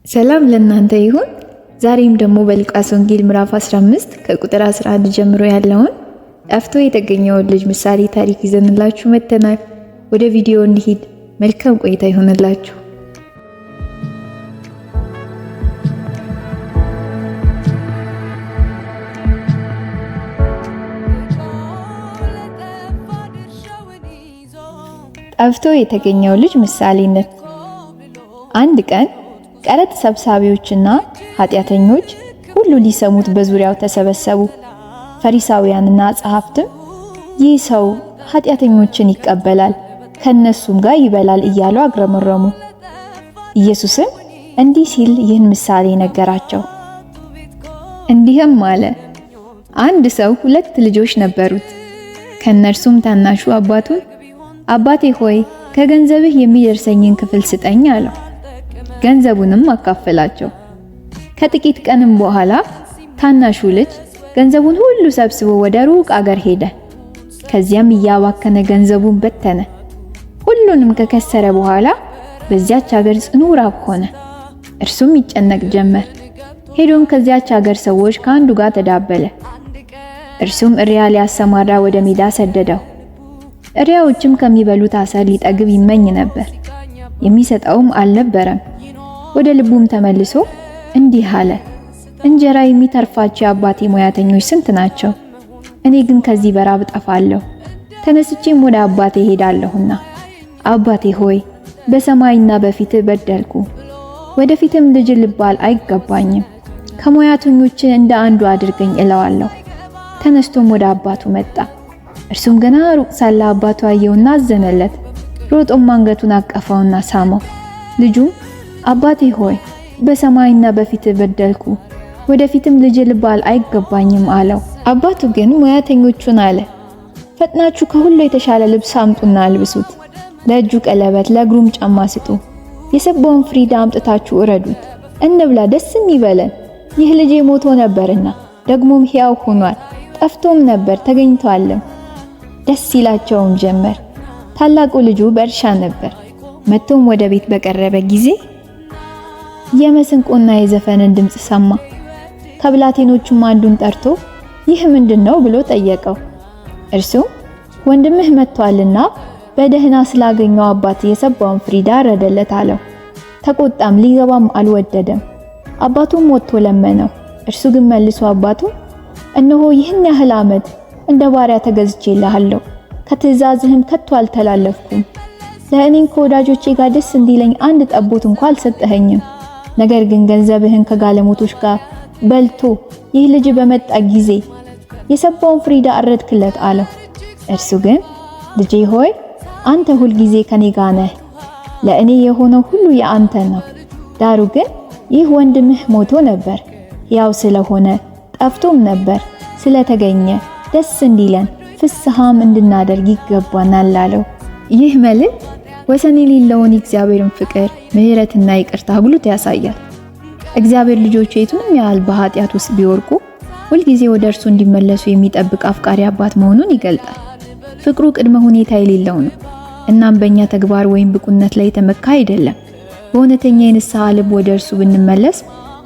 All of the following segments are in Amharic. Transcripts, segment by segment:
ሰላም ለእናንተ ይሁን። ዛሬም ደግሞ በሉቃስ ወንጌል ምዕራፍ 15 ከቁጥር 11 ጀምሮ ያለውን ጠፍቶ የተገኘውን ልጅ ምሳሌ ታሪክ ይዘንላችሁ መጥተናል። ወደ ቪዲዮ እንሂድ። መልካም ቆይታ ይሆንላችሁ። ጠፍቶ የተገኘው ልጅ ምሳሌነት። አንድ ቀን ቀረጥ ሰብሳቢዎችና ኃጢአተኞች ሁሉ ሊሰሙት በዙሪያው ተሰበሰቡ። ፈሪሳውያንና ጸሐፍትም ይህ ሰው ኃጢአተኞችን ይቀበላል፣ ከነሱም ጋር ይበላል እያሉ አግረመረሙ። ኢየሱስም እንዲህ ሲል ይህን ምሳሌ ነገራቸው። እንዲህም አለ። አንድ ሰው ሁለት ልጆች ነበሩት። ከነርሱም ታናሹ አባቱን አባቴ ሆይ ከገንዘብህ የሚደርሰኝን ክፍል ስጠኝ አለው። ገንዘቡንም አካፈላቸው። ከጥቂት ቀንም በኋላ ታናሹ ልጅ ገንዘቡን ሁሉ ሰብስቦ ወደ ሩቅ አገር ሄደ። ከዚያም እያባከነ ገንዘቡን በተነ። ሁሉንም ከከሰረ በኋላ በዚያች አገር ጽኑ ራብ ሆነ። እርሱም ይጨነቅ ጀመር። ሄዶም ከዚያች አገር ሰዎች ከአንዱ ጋር ተዳበለ። እርሱም እሪያ ሊያሰማራ ወደ ሜዳ ሰደደው። እሪያዎችም ከሚበሉት አሰር ሊጠግብ ይመኝ ነበር፣ የሚሰጠውም አልነበረም። ወደ ልቡም ተመልሶ እንዲህ አለ፣ እንጀራ የሚተርፋቸው የአባቴ ሙያተኞች ስንት ናቸው? እኔ ግን ከዚህ በራብ እጠፋለሁ። ተነስቼም ወደ አባቴ ሄዳለሁና፣ አባቴ ሆይ በሰማይና በፊትህ በደልኩ፣ ወደፊትም ልጅ ልባል አይገባኝም። ከሙያተኞች እንደ አንዱ አድርገኝ እለዋለሁ። ተነስቶም ወደ አባቱ መጣ። እርሱም ገና ሩቅ ሳለ አባቱ አየውና አዘነለት። ሮጦም አንገቱን አቀፈውና ሳመው። ልጁም አባቴ ሆይ በሰማይና በፊትህ በደልኩ፣ ወደፊትም ልጅ ልባል አይገባኝም አለው። አባቱ ግን ሙያተኞቹን አለ፣ ፈጥናችሁ ከሁሉ የተሻለ ልብስ አምጡና አልብሱት፣ ለእጁ ቀለበት፣ ለእግሩም ጫማ ስጡ። የሰባውን ፍሪዳ አምጥታችሁ እረዱት፣ እንብላ፣ ደስም ይበለን። ይህ ልጄ ሞቶ ነበርና ደግሞም ሕያው ሆኗል፣ ጠፍቶም ነበር ተገኝቷልም። ደስ ይላቸውም ጀመር። ታላቁ ልጁ በእርሻ ነበር። መጥቶም ወደ ቤት በቀረበ ጊዜ የመስንቆና የዘፈንን ድምፅ ሰማ። ከብላቴኖቹም አንዱን ጠርቶ ይህ ምንድን ነው ብሎ ጠየቀው። እርሱም ወንድምህ መጥቷልና በደህና ስላገኘው አባት የሰባውን ፍሪዳ አረደለት አለው። ተቆጣም፣ ሊገባም አልወደደም። አባቱም ወጥቶ ለመነው። እርሱ ግን መልሶ አባቱ እነሆ ይህን ያህል ዓመት እንደ ባሪያ ተገዝቼልሃለሁ፣ ከትእዛዝህም ከቶ አልተላለፍኩም። ለእኔም ከወዳጆቼ ጋር ደስ እንዲለኝ አንድ ጠቦት እንኳ አልሰጠኸኝም። ነገር ግን ገንዘብህን ከጋለሞቶች ጋር በልቶ ይህ ልጅ በመጣ ጊዜ የሰባውን ፍሪዳ አረድክለት አለው። እርሱ ግን ልጄ ሆይ አንተ ሁል ጊዜ ከኔ ጋር ነህ፣ ለእኔ የሆነው ሁሉ የአንተ ነው። ዳሩ ግን ይህ ወንድምህ ሞቶ ነበር፣ ሕያው ስለሆነ ጠፍቶም ነበር ስለተገኘ ደስ እንዲለን ፍስሐም እንድናደርግ ይገባናል አለው። ይህ መልእክት ወሰን የሌለውን የእግዚአብሔርን ፍቅር፣ ምሕረትና ይቅርታ አጉልቶ ያሳያል። እግዚአብሔር ልጆቹ የቱንም ያህል በኃጢአት ውስጥ ቢወርቁ ሁልጊዜ ወደ እርሱ እንዲመለሱ የሚጠብቅ አፍቃሪ አባት መሆኑን ይገልጣል። ፍቅሩ ቅድመ ሁኔታ የሌለው ነው። እናም በእኛ ተግባር ወይም ብቁነት ላይ የተመካ አይደለም። በእውነተኛ የንስሐ ልብ ወደ እርሱ ብንመለስ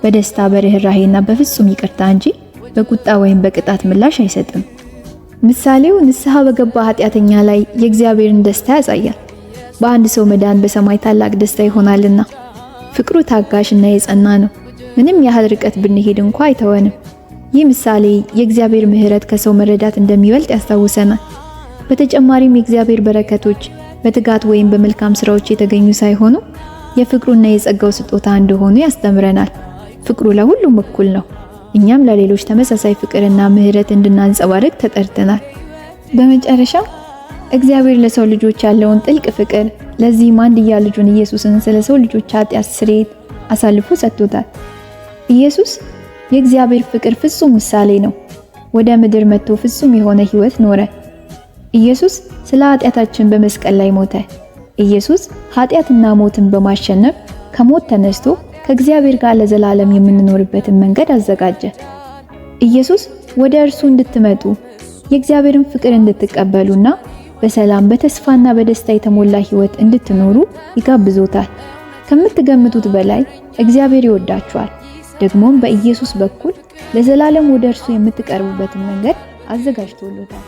በደስታ በርህራሄና በፍጹም ይቅርታ እንጂ በቁጣ ወይም በቅጣት ምላሽ አይሰጥም። ምሳሌው ንስሐ በገባ ኃጢአተኛ ላይ የእግዚአብሔርን ደስታ ያሳያል። በአንድ ሰው መዳን በሰማይ ታላቅ ደስታ ይሆናልና። ፍቅሩ ታጋሽ እና የጸና ነው። ምንም ያህል ርቀት ብንሄድ እንኳ አይተወንም። ይህ ምሳሌ የእግዚአብሔር ምሕረት ከሰው መረዳት እንደሚበልጥ ያስታውሰናል። በተጨማሪም የእግዚአብሔር በረከቶች በትጋት ወይም በመልካም ስራዎች የተገኙ ሳይሆኑ የፍቅሩና የጸጋው ስጦታ እንደሆኑ ያስተምረናል። ፍቅሩ ለሁሉም እኩል ነው። እኛም ለሌሎች ተመሳሳይ ፍቅርና ምሕረት እንድናንጸባርቅ ተጠርተናል። በመጨረሻ እግዚአብሔር ለሰው ልጆች ያለውን ጥልቅ ፍቅር ለዚህም አንድያ ልጁን ኢየሱስን ስለ ሰው ልጆች ኃጢአት ስርየት አሳልፎ ሰጥቶታል። ኢየሱስ የእግዚአብሔር ፍቅር ፍጹም ምሳሌ ነው። ወደ ምድር መጥቶ ፍጹም የሆነ ሕይወት ኖረ። ኢየሱስ ስለ ኃጢአታችን በመስቀል ላይ ሞተ። ኢየሱስ ኃጢአትና ሞትን በማሸነፍ ከሞት ተነስቶ ከእግዚአብሔር ጋር ለዘላለም የምንኖርበትን መንገድ አዘጋጀ። ኢየሱስ ወደ እርሱ እንድትመጡ የእግዚአብሔርን ፍቅር እንድትቀበሉና በሰላም በተስፋና በደስታ የተሞላ ሕይወት እንድትኖሩ ይጋብዞታል። ከምትገምቱት በላይ እግዚአብሔር ይወዳችኋል። ደግሞም በኢየሱስ በኩል ለዘላለም ወደ እርሱ የምትቀርቡበትን መንገድ አዘጋጅቶሎታል።